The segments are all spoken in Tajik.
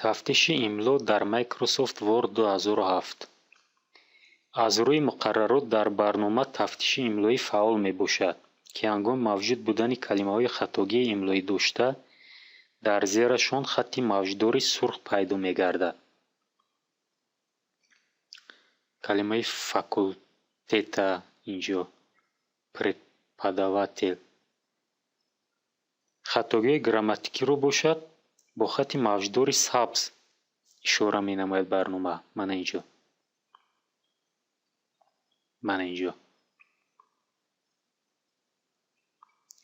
Тафтиши имло дар Microsoft Word 2007. Аз рӯи муқаррарот дар барнома тафтиши имлоӣ фаъол мебошад, ки ҳангоми мавҷуд будани калимаҳои хатогии имлоӣ дошта, дар зерашон хатти мавҷдори сурх пайдо мегардад. Калимаи факултета инҷо преподаватель. Хатогиҳои грамматикиро бошад, бо хатти мавҷдори сабз ишора менамояд барнома. Мана инҷо. Мана инҷо.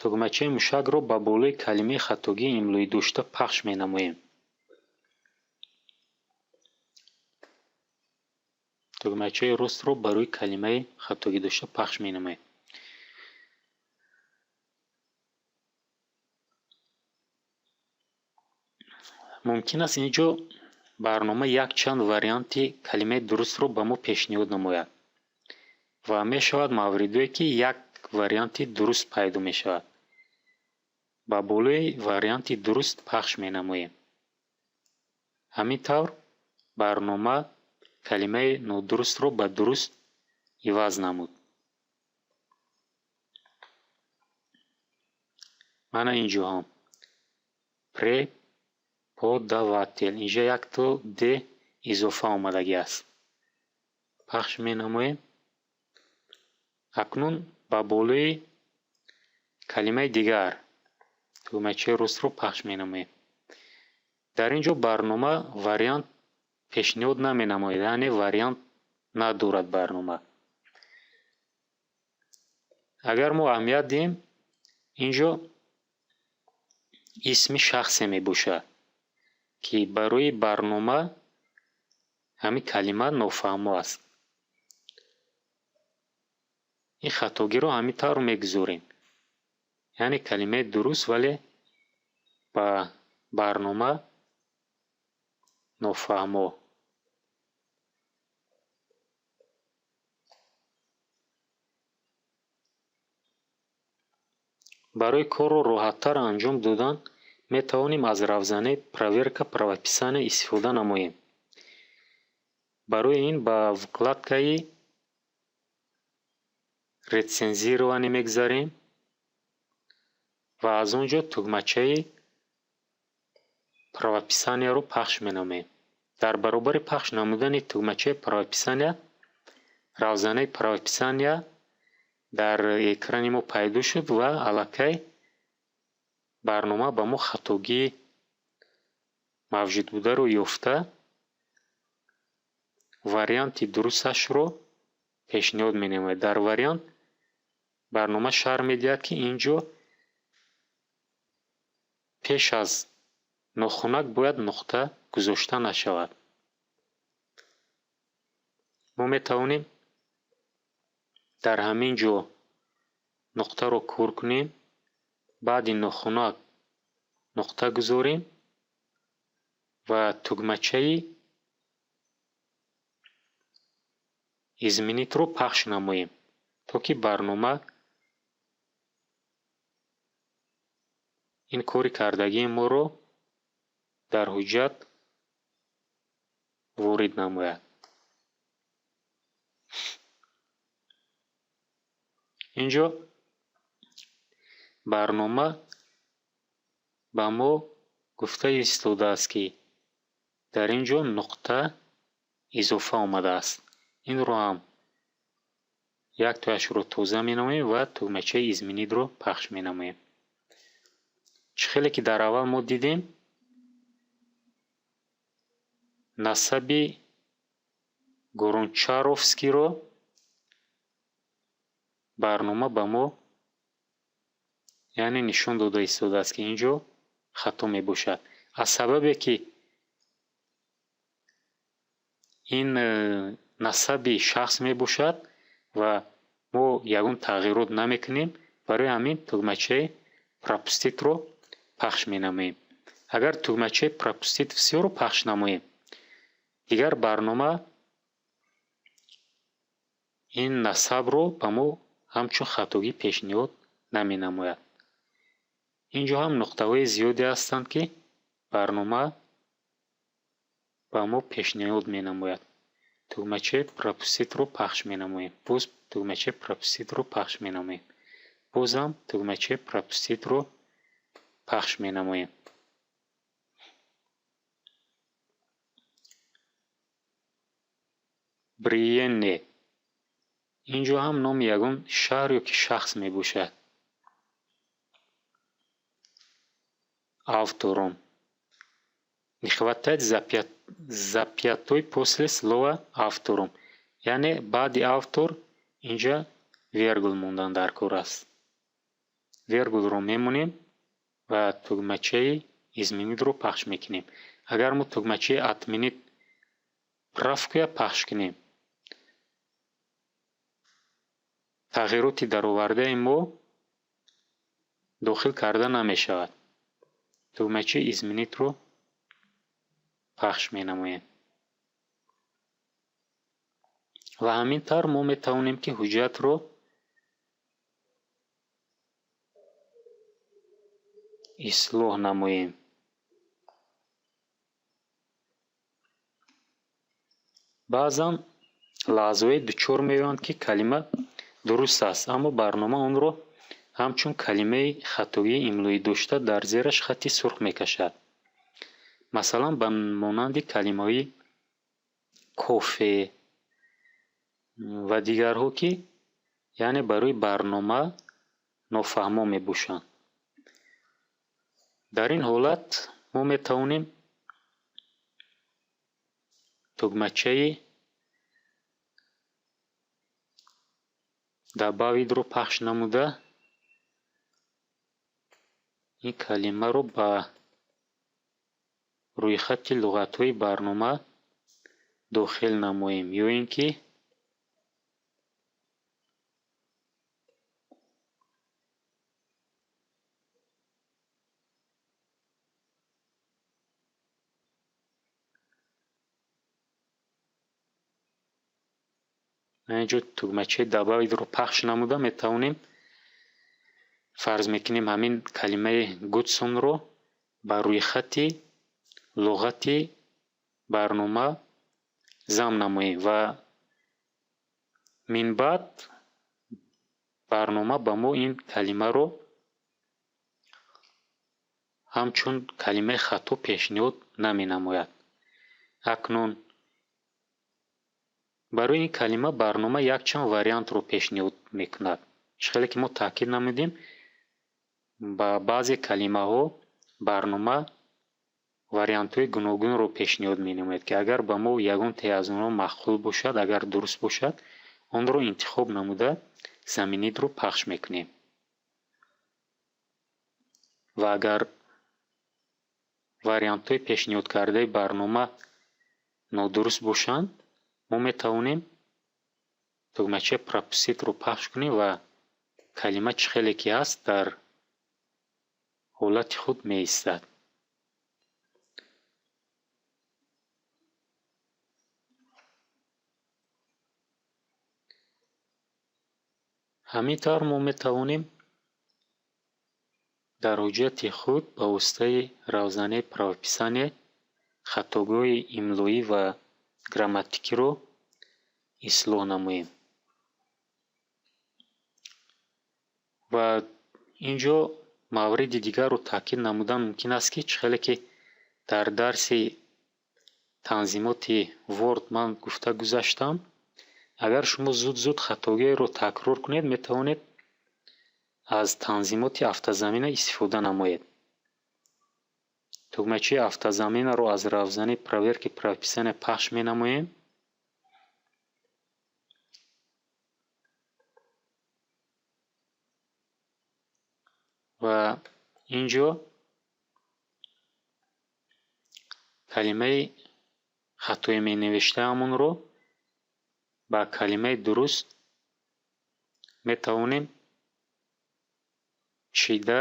Тугмачаи мушакро ба болои калимаи хатогии имлоӣ дошта пахш менамоем. Тугмачаи ростро ба рӯи калимаи хатогӣ дошта пахш менамоем. Мумкин аст ин ҷо барнома якчанд варианти калимаи дурустро ба мо пешниҳод намояд ва мешавад мавридое, ки як варианти дуруст пайдо мешавад. Ба болои варианти дуруст пахш менамоем. Ҳамин тавр барнома калимаи нодурустро ба дуруст иваз намуд. Мана ин ҷо ҳам преподаватель. Инҷа якто д изофа омадагӣ аст. Пахш менамоем. Акнун ба болои калимаи дигар тугмачаи ростро пахш менамоем. Дар ин ҷо барнома вариант пешниҳод наменамояд, яъне вариант надорад барнома. Агар мо аҳамият диҳем, ин ҷо исми шахсе мебошад, ки барои барнома ҳамин калима нофаҳмо аст. Ин хатогиро ҳамин тавр мегузорем. Яъне калимаи дуруст, вале ба барнома нофаҳмо. Барои корро роҳаттар анҷом додан метавонем аз равзанаи «Проверка правописания» истифода намоем. Барои ин ба вкладкаи «Рецензирование» мегузарем ва аз он ҷо тугмачаи «Правописание»-ро пахш менамоем. Дар баробари пахш намудани тугмачаи «Правописание», равзанаи «Правописание» дар экрани мо пайдо шуд ва аллакай барнома ба мо хатогии мавҷудбударо ёфта, варианти дурусташро пешниҳод менамояд. Дар вариант барнома шарҳ медиҳад, ки ин ҷо пеш аз нохунак бояд нуқта гузошта нашавад. Мо метавонем дар ҳамин ҷо нуқтаро кур кунем, баъди нохунак нуқта гузорем ва тугмачаи «Изменить»-ро пахш намоем, то ки барнома ин кори кардагии моро дар ҳуҷҷат ворид намояд. Инҷо барнома ба мо гуфта истодааст, ки дар ин ҷо нуқта изофа омадааст. Инро ҳам яктояшро тоза менамоем ва тугмачаи «Изменить»-ро пахш менамоем. Чӣ хеле ки дар аввал мо дидем, насаби Гончаровскийро барнома ба мо яъне нишон дода истодааст, ки ин ҷо хато мебошад. Аз сабабе ки ин насаби шахс мебошад ва мо ягон тағйирот намекунем, барои ҳамин тугмачаи «Пропустить»-ро пахш менамоем. Агар тугмачаи «Пропустить всё»-ро пахш намоем, дигар барнома ин насабро ба мо ҳамчун хатогӣ пешниҳод наменамояд. Ин ҷо ҳам нуқтаҳои зиёде ҳастанд, ки барнома Ба мо пешниҳод менамояд. Тугмачаи «Пропустить»-ро пахш менамоем. Боз тугмачаи «Пропустить»-ро пахш менамоем. Бозам тугмачаи «Пропустить»-ро пахш менамоем. Бриенне. Ин ҷо ҳам номи ягон шаҳр ё ки шахс мебошад. Автором. Не хватает запятой после слова автором. Яъне баъди автор инҷа вергул мондан дар кор аст. Вергулро мемонем ва тугмачаи «Изменить»-ро пахш мекунем. Агар мо тугмачаи «Отменить правку»-я пахш кунем, тағйироти даровардаи мо дохил карда намешавад. Тугмачаи «Изменить»-ро пахш менамоем. Ва ҳамин тавр мо метавонем, ки ҳуҷҷатро ислоҳ намоем. Баъзан лаҳзаҳое дучор меоянд, ки калима дуруст аст, аммо барнома онро ҳамчун калимаи хатогии имлоӣ дошта, дар зераш хатти сурх мекашад. Масалан, ба монанди калимаҳои кофе ва дигарҳо, ки яъне барои барнома нофаҳмо мебошанд. Дар ин ҳолат мо метавонем тугмачаи «Добавить»-ро пахш намуда, ин калимаро ба рӯйхати луғатҳои барнома дохил намоем ё ин ки инҷо тугмачаи «Добавить»-ро пахш намуда метавонем, фарз мекунем, ҳамин калимаи Гудсонро ба рӯйхати луғати барнома зам намоем ва минбаъд барнома ба мо ин калимаро ҳамчун калимаи хато пешниҳод наменамояд. Акнун барои ин калима барнома якчанд вариантро пешниҳод мекунад. Чӣ хеле ки мо таъкид намудем, ба баъзе калимаҳо барнома вариантҳои гуногунро пешниҳод менамояд, ки агар ба мо ягонтае аз онҳо маъқул бошад, агар дуруст бошад, онро интихоб намуда, «Заменить»-ро пахш мекунем. Ва агар вариантҳои пешниҳодкардаи барнома нодуруст бошанд, мо метавонем тугмачаи «Пропустить»-ро пахш кунем ва калима чӣ хеле ки ҳаст, дар ҳолати худ меистад. Ҳамин тавр мо метавонем дар ҳуҷҷати худ ба воситаи равзанаи правописание хатогиҳои имлоӣ ва грамматикиро ислоҳ намоем. Ва ин ҷо мавриди дигарро таъкид намудан мумкин аст, ки чӣ хеле ки дар дарси танзимоти Word ман гуфта гузаштам, агар шумо зуд-зуд хатогиеро такрор кунед, метавонед аз танзимоти автозамена истифода намоед. Тугмачаи автозамена-ро аз равзанаи проверки правописания пахш менамоем. Ва ин ҷо калимаи хатои менавиштаамонро ба калимаи дуруст метавонем чида,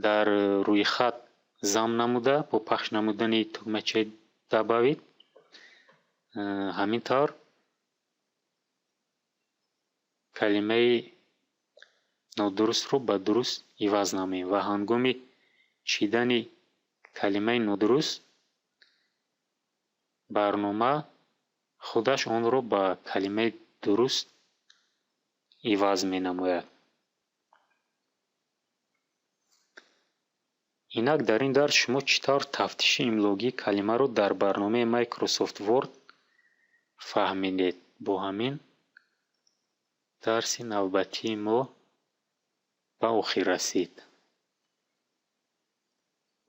дар рӯйхат зам намуда, бо пахш намудани тугмачаи «Добавить», ҳамин тавр калимаи нодурустро ба дуруст иваз намоем ва ҳангоми чидани калимаи нодуруст Барнома худаш онро ба калимаи дуруст иваз менамояд. Инак, дар ин дарс шумо чӣ тавр тафтиши имлогии калимаро дар барномаи Microsoft Word фаҳмидед. Бо ҳамин дарси навбатии мо ба охир расид.